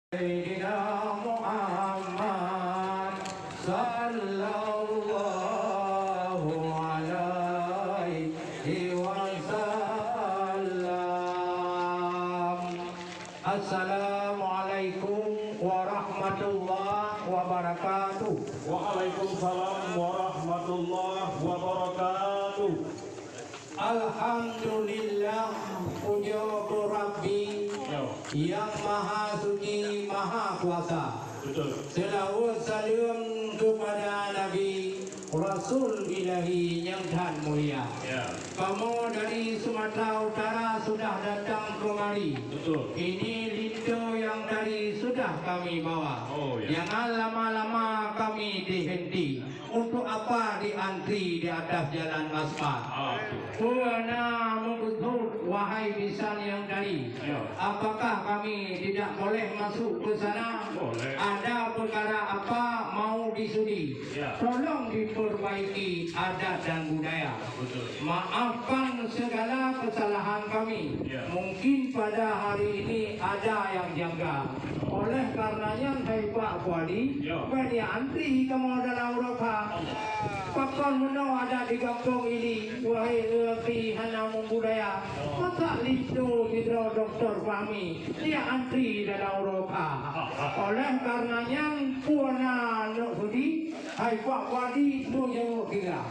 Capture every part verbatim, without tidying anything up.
Sayyidina Muhammad sallallahu alaihi wasallam. Assalamualaikum warahmatullahi wabarakatuh. Waalaikumsalam warahmatullahi wabarakatuh. Alhamdulillah, pujoe keu Rabbi, ya, Nyang Maha Suci, Maha Kuasa. Betul. Seulaweuet saleuem keupada Nabi, Rasul Ilahi nyang that mulia. Ya. Kamoe dari Sumatera Utara sudah datang kemari. Betul. Ini linto yang tadi sudah kami bawa. Oh, ya. Jangan lama-lama kami dihenti. Untuk apa diantri di atas jalan aspal? Ah, betul. Peue na meukeusut, wahai bisan nyang tadi? Ya. Apakah kami tidak boleh masuk ke sana? Boleh. Ada perkara apa mau disudi? Ya. Tolong diperbaiki adat dan budaya. Betul. Maafkan segala kesalahan kami. Ya. Mungkin pada hari ini ada yang janggal. Oleh karenanya, hai Pak Kuadi, ya, bèk antri kamoe dalam uroe kha. Pakon meunoe adat di gampông ini, wahai lelaki hana meubudaya. Masa linto sidroe Doktor Fahmi, dia antri dalam uroe kha. Oleh karenanya, peue na neuk sudi, hai Pak Kuadi, neujaweueb kira.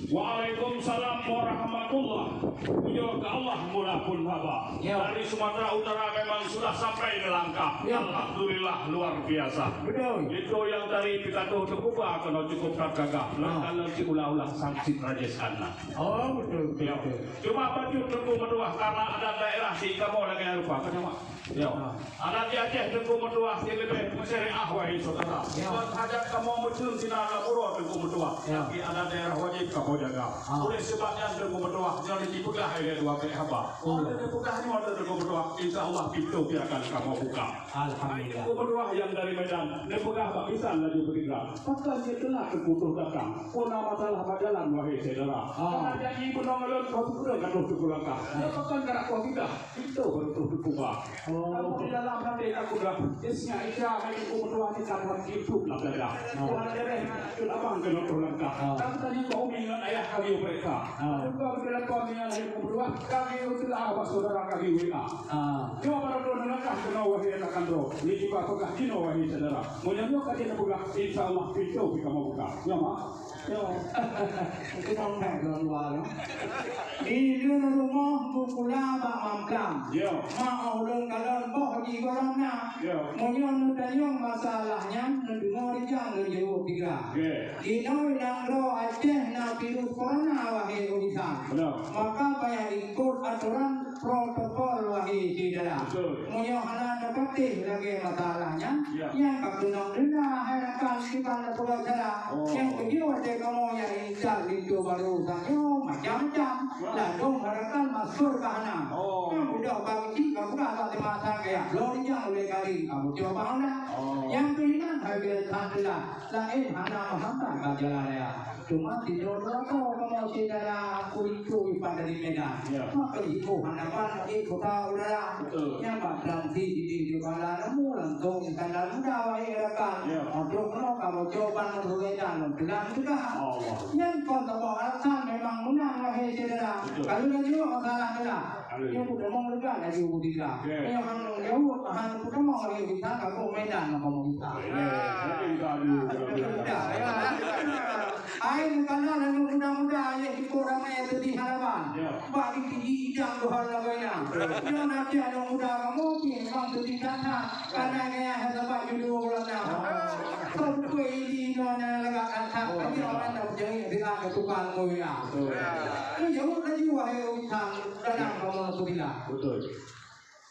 Waalaikumsalam warahmatullah. Pujoe keu Allah mula phôn haba. Ya. Dari Sumatera Utara memang sudah sampai di Langkah. Ya. Alhamdulillah, luar biasa. Betul. Itu yang dari pidato Teungku Bah keunoe cukup that gagah. Ah. Lôn ka lôn siulah-ulah sangsit raja sana. Oh, betul, betul, ya, betul. Cuma bacut Teungku meutuah karena adat daerah di kamoe lagèe rupa. Kenapa? Ya. Ah. Adat di Aceh Teungku meutuah nyang leubeh meusyariah, wahai syedara. Ya. Kon hajat kamoe meuteun sinan lam uroe Teungku meutuah. Ya. Tapi adat daerah wajéb kamoe jaga. Ah. Oleh sebab nyan Teungku meutuah, nyoe jipeugah lé dua kali haba. Oh. Ada neupeugah nyoe Teungku meutuah, insya Allah pintoe pih akan kamoe buka. Alhamdulillah. Teungku meutuah nyang dari Medan, neupeugah bak bisan laju beutiga. Pakon jeuet teulat Teungku troh datang? Peue na masalah bak jalan, wahai syedara? Ah. Karena janji bunoe ngon lôn, kau seukureueng ka troh Teungku langkah. Ah. Pakon ka na kuah bidah? Pintoe barô troh teubuka. Oh. Kamoe di dalam hati takut dah. Isya Isya hai Teungku meutuah di dalam hidup lam dada. Oh. Tuhan ada deh, cut abang keunoe troh langkah. Oh. Tapi tadi kau umi ngon ayah kami mereka. Oh. Tapi kau di dalam kau dengan hai Teungku meutuah, kami utul ah bak syedara kami W A. Ah. Nyoe barô troh langkah keunoe wahai rakan droe. Ni juga peugah jinoe wahai syedara. Meunyoe nyoe ka jeuet peugah, insya Allah pintoe pih kamoe buka. Nyoe, Mak. Yo. Itu sampai ke luar, yo. Di lôn rumoh bukula bak Mamplam. Yo. Mak ulôn kalon boh di Corona. Yo. Meunyoe neutanyong masalah nyan, neudeungoe rijang lôn jaweueb tiga. Oke. Inoe nanggroe Aceh na virus corona, wahai udisan. Betul. Maka payah ikot atoran protokol, wahai syedara. Betul. Meunyoe hana neupatéh lagèe masalah nyan, ya, nyang ka keunong denda hai rakan kiban peugah cara. Oh. Nyang keujeuet watèe kamoe nyang intat linto barô tanyoe macam-macam. Wah. Ladôm hai rakan masker ka hana. Oh. Nyang mudah bagi cit ka mudah bak teumata kaya. Bloe rijang ulèe kali ka muncul bak Honda. Oh. Nyang keulinan hai biasa teulat. Laén hana meuhambat bak jalan raya. Cuma sidroe-droe kamoe syedara kuri-kuri pada di Medan. Ya. Maka iboh hana ban lagèe kota udara. Betul. Nyang bak transit di Jepara nemu langsung iskandar muda wahai rakan. Ya. Untuk keunoe kamoe coba meureutan lom tulang teuka. Allah. Nyan kon saboh alasan memang meunang wahai syedara. Betul. Kalau laju masalah teuka. Amin. Nyoe peutamong lega laju beutika. Oke. Nyoe han jaweueb, han peutamong laju beutika, ka boh Medan maka beutika. Oke. Jadi, kita adu. Muda, ya. Ai, bukanlah lalu muda-muda, ya, ikut ramai sedih harapan. Ya. Bak di tinggi idang Tuhan lagoina. Betul. Nyoe nanti anak muda kamoe pih memang sedih sangat. Karena gaya hadapan judul ulama. Oh. Sampai ini nyoe lagak kata, oh, kami orang nak berjaya dengan tukang mulia. Betul. Ini jaweueb laju, wahai udisan. Kadang kamoe seubilang. Betul.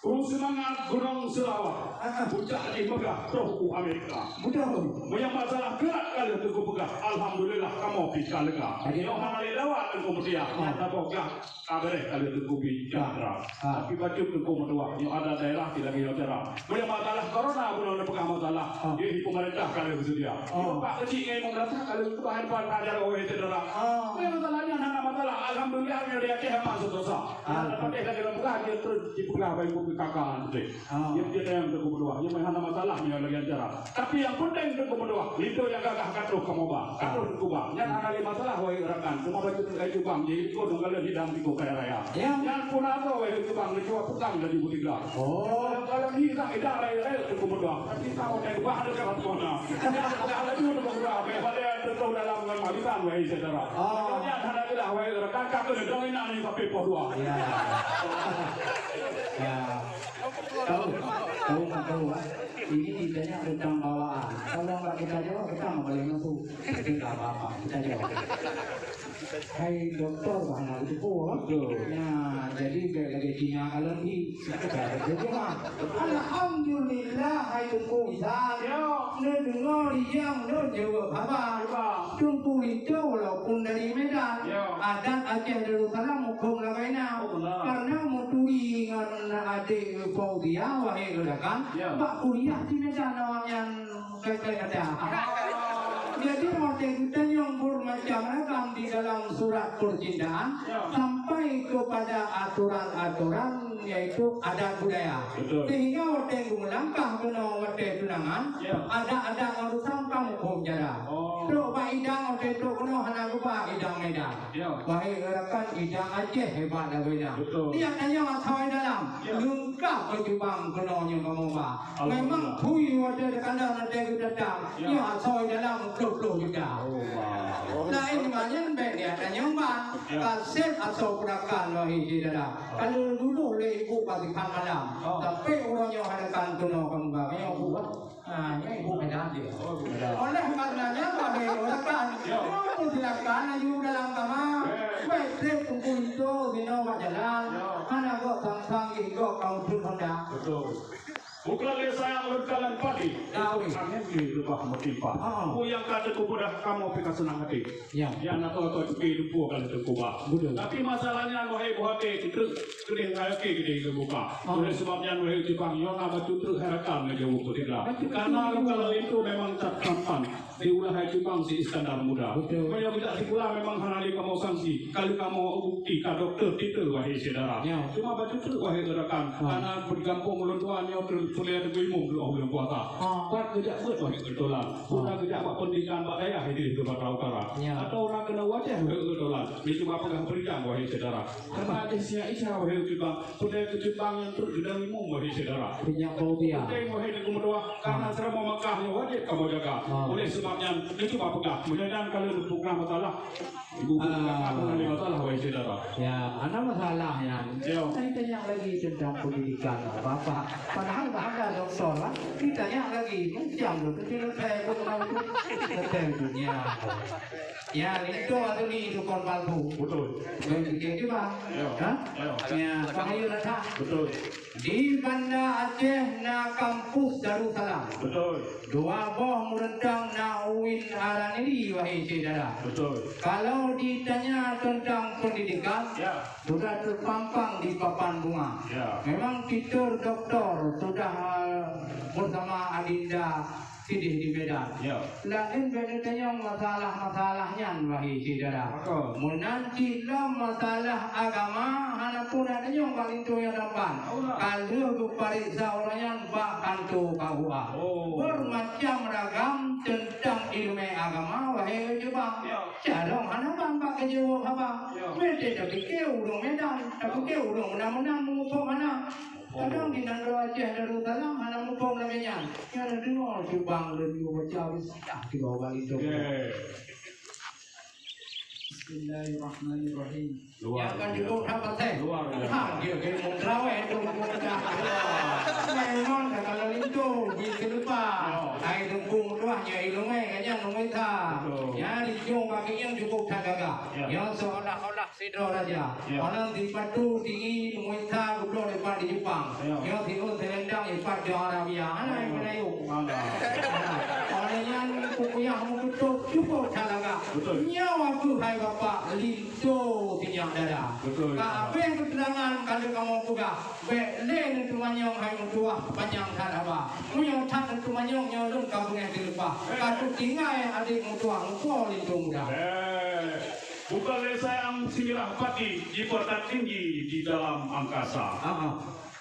Kru seumangat Gunong Seulawah. Ah, ah. Pucak jih meugah troh u Amerika. Betul. Meunyoe masalah keurak ka lheueh Teungku peugah, alhamdulillah kamoe pih ka lega. Ayo. Nyoe hana lé dawat Teungku meutia. Ah. Nyang saboh gah ka beureh ka lheueh Teungku bi jandra. Ah. Tapi bacut Teungku meutuah, nyoe adat daerah di lagèe nyoe cara. Meunyoe masalah corona bunoe neupeugah masalah, ah, jih pemerintah ka lheueh beuseudia. Oh. Pak keuchik ngon imum rata ka lheueh keubah depan ajar wahé syedara. Ah. Meunyoe masalah nyan hana masalah, alhamdulillah, meunyoe di Aceh aman sentosa. Alhamdulillah. Tapi lagèe lôn peugah, jeuet terus jipeugah bak ibu Kakak nanti. Ah. Nyang dia yang Teungku meutuah, nyang hana masalah nyoe lagèe acara. Tapi nyang penting Teungku meutuah, linto nyang gagah ka troh kamoe ba. Ka troh Teungku ba. Nyan hana lé masalah wahé rakan. Cuma bagi Teungku Bang, jadi ikut dong kalau hidang di kaya raya. Ya. Nyan pun ada wahé Teungku Bang, dia cuma pegang dari Budi Gelar. Oh. Kalau, kalau ni tak ada raya-raya Teungku meutuah. Tapi tahu dari bah ada kat mana. Ada laju Teungku meutuah. Balik tentu dalam dengan malisan wahé saudara. Oh. Nyan hana lé lah wahé rakan. Kata dia dong inan ni sampai poh dua. Ya. Ya. Tahu, tahu, tahu. Ini ditanya tentang bawaan. Kalau nggak kita jawab, kita nggak boleh masuk. Tapi nggak apa-apa, kita jawab. Hai doktor, bang, nak jumpa, ha? Betul. Ya, jadi bèk lagèe Cina kalau ni. Jadi, ha. Alhamdulillah, hai Teungku Izan. Ya. Neudeungoe rijang, neujaweueb haba. Haba. Teungku Linto walaupun dari Medan. Ya. Adat Aceh Darussalam huköm lagoena. Oh, benar. Karena meuturi ngon adék Fauzia, wahé rakan, ya, bak kuliah di Medan awaknyan kai-kai ada. Ah. Jadi, watèe geutanyong beumacam ragam di dalam surat percintaan, ya, sampai kepada aturan-aturan, yaitu adat budaya. Betul. Sehingga watèe geulangkah keunoe watèe tunangan, ya, adat-adat ngon reusam ka muphom cara. Oh. Trok bak idang, watèe trok keunoe hana geuba idang Medan. Ya. Wahé rakan, idang Aceh hebat lagoena. Betul. Nyan tanyong asoe dalam. Ya. Leungkap bak Teungku Bang keunoe nyang kamoe ba. Alhamdulillah. Memang phui watèe teuka na teuka datang. Ya. Nyoe asoe dalam ploh-ploh juta. Oh, wah. Laén nyan bèk dia tanyong bang. Ya. Kaseb asoe peurakan wahé syedara. Oh. Ka lheueh lulus lé ibu bak sipat malam. Oh. Tapi uroe nyoe hana kan keunoe kamoe ba. Nyoe buet. Ah, nyan ibu Medan dia. Oh, ibu Medan. Oleh karenanya, wahé rakan, ya, kamoe silakan laju dalam kama. Ya. Bèk trép Teungku Linto sinoe bak jalan. Ya. Hana gok sang-sang jih gok kamoe pun honda. Betul. Bukan lé sayang lôn kalon padi. Tahu. Angén di leubah meutimpa. Ha. Peue nyang ka teupeugah kamoe pih ka seunang até. Ya. Nyang na toh-toh cuki lumpur ka lheueh teukuba. Betul. Tapi masalah nyan wahé buhate, treuk keudeh rayoke keudeh teubuka. Ah. Oleh sebab nyan wahé Teungku Bang, nyoe na bacut treuk hai rakan neujaweueb peutigla. Bacut treuk. Karena luka lalintu memang that tampan diulah hai Teungku Bang si Iskandar Muda. Betul. Meunyoe tidak sikula memang hana lé kamoe sanksi. Kalau kamoe bukti ka doktor titel wahé syedara. Ya. Cuma bacut treuk wahé rakan. Ah. Karena di gampông ulôn tuan nyoe teu-, tuléh teumeuimum dua buleuen puasa. Ah. Pat geujak beuet wahé keubeutulan. Sudah geujak bak pendidikan bak dayah di Sumatera Utara. Ya. Atau orang kena wajah dolan. Dia cuma pegang berikan wahai saudara. Karena ada siap isya wahai Teungku Bang. Sudah Teungku Bang yang terus gedang imum wahai saudara. Punya kau dia. Penting wahai Teungku Meutuah. Karena selama Makkah ni wajib kamu jaga. Ah. Oleh sebabnya dia cuma pegang. Mudah-mudahan kalau ada program masalah, ibu-ibu pegang apa yang ada masalah wahai saudara. Ya, ada masalah ya. Ya. Saya tanya lagi tentang pendidikan Bapak. Padahal dah ada doktor lah. Ditanya lagi, macam tu, kecil saya pun tahu tu. Betul dunia. Ya, itu atau ni itu korban tu. Betul. Begitu juga. Ya. Ha? Ya. Ya, bahaya rasa. Betul. Di Banda Aceh na kampus Darussalam. Betul. Dua boh meureuntang na uin Araniri, wahai syedara. Betul. Kalau ditanya tentang pendidikan, ya, sudah terpampang di papan bunga. Ya. Memang titel doktor sudah, eh, bersama adinda sideh di Medan. Ya. Laén bèk neutanyong masalah-masalah nyan, wahai syedara. Betul. Meunan cit lom masalah agama, hana pun neutanyong bak linto nyang tampan. Allah. Ka lheueh geupareksa ureueng nyan bak kantô K U A. Oh. Bermacam ragam tentang ileumèe agama, wahai Teungku Bang. Ya. Carông hana ban bak geujaweueb haba. Ya. Meusti tapike ureueng Medan, tapike ureueng meunan-meunan meungutok hana. Kadang di nanggroe Aceh Darussalam hana muphom lagèe nyan. Nyan deungoe cubang laju baca bismillah di bawah balik tu. Ye. Bismillahirrahmanirrahim. Luar biasa. Yang kan cukup dapat teh. Luar biasa. Ha, dia kena mengterawih tu, mengterawih. Memang dah kalau linto, di kelupa. Ya. Hai Teungku Meutuah, nyoe ilmu, eh, kan nyan, ilmu ita. Betul. Ya, di ujung bagi yang cukup tak gagah. Ya. Yang seolah-olah Sidroe raja. Ya. Orang di Batu Tinggi, Muita, Gubloe, Lepak di Jepang. Ya. Yang Timun Selendang, Ipat di Arabia. Anak yang Melayu. Mana? Orang yang kukuyah meututup cukup talaga. Betul. Nyawa tu hai bapak, linto tinyak dara. Betul. Ka habéh keterangan kalau kamu peugah. Bèk lé neuteumanyong hai meutuah panyang that haba. Meunyoe that neuteumanyong nyoe lôn ka beungèh dileupah. Ka teutinggai adék meutuah, meupo linto muda. Eh, bukan lé sayang sinirah pati jipertat tinggi di dalam angkasa. Ah, ah.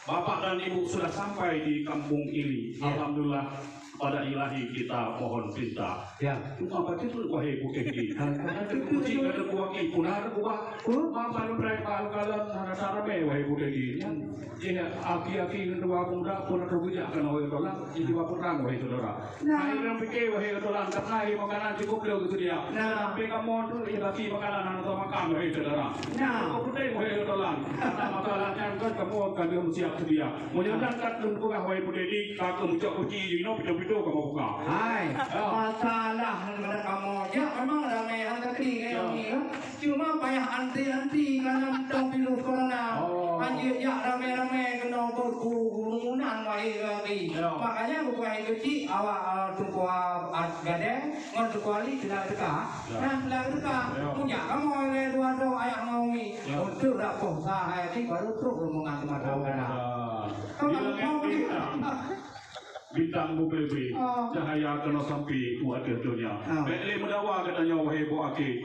Bapak dan Ibu sudah sampai di kampung ini. Ya. Alhamdulillah, pada Ilahi kita mohon pinta. Ya. Cuma bacut wahai putéh di. Ha. Bacut kucing ada kuaki punar kubah. Huh? Bapak lu berai bal kalam hana tarame wahai putéh di. Ya. Ya, aki-aki ngon dua pemuda pun ada bujak kena wahai tolak. Jadi bapak terang wahai saudara. Nah. Hai ureueng pike, wahai tulan, karena hai makanan cukup lé geusedia. Nah. Tapi kamoe tu, eh, bagi makanan hana tamakan, wahai syedara. Nah. Cukup putéh, wahai tulan. Karena makanan nyan kan kamoe ka lheueh siap sedia. Meunyoe nyan ka lôn peugah, wahai putéh di, ka keuh mucok kuci, jinoe pintoe-pintoe kamoe buka. Hai, ya, masalah ngon kamoe. Ya, memang ramé hati, ya, ya, ni, ya. Cuma payah antri-antri karena mantong virus corona. Oh. Hanjeuet jak ramé-ramé keunoe berkerumunan wahai lagi. Ya. Makanya bukan kecil awak, ah, Teungku, ah, Gadeng ngon Teungku Ali keuneuk teuka. Ya. Nah, keuneuk teuka. Ya. Punya kamoe lé dua droe ayah ngon umi. Ya. Untuk dak poh sa hai lagi baru trok rombongan teuma tahu kana. Ya. Kau tak mau. Bintang bubé-bé, ah, cahya keunoe sampai u ateueh donya. Ah. Bèk lé meudawa geutanyoe, wahai boh akhé.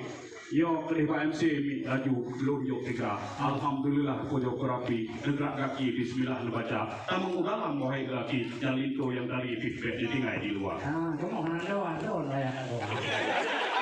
Nyoe keudeh bak M C mi laju lôn jok tiga. Alhamdulillah, pujoe keurapi, neugrak gaki, bismillah neubaca. Tamong u dalam, wahai gaki, nyang linto nyang tari pih bèk neutinggai di luwa. Ah, cuma hana ada, ada orang yang ada.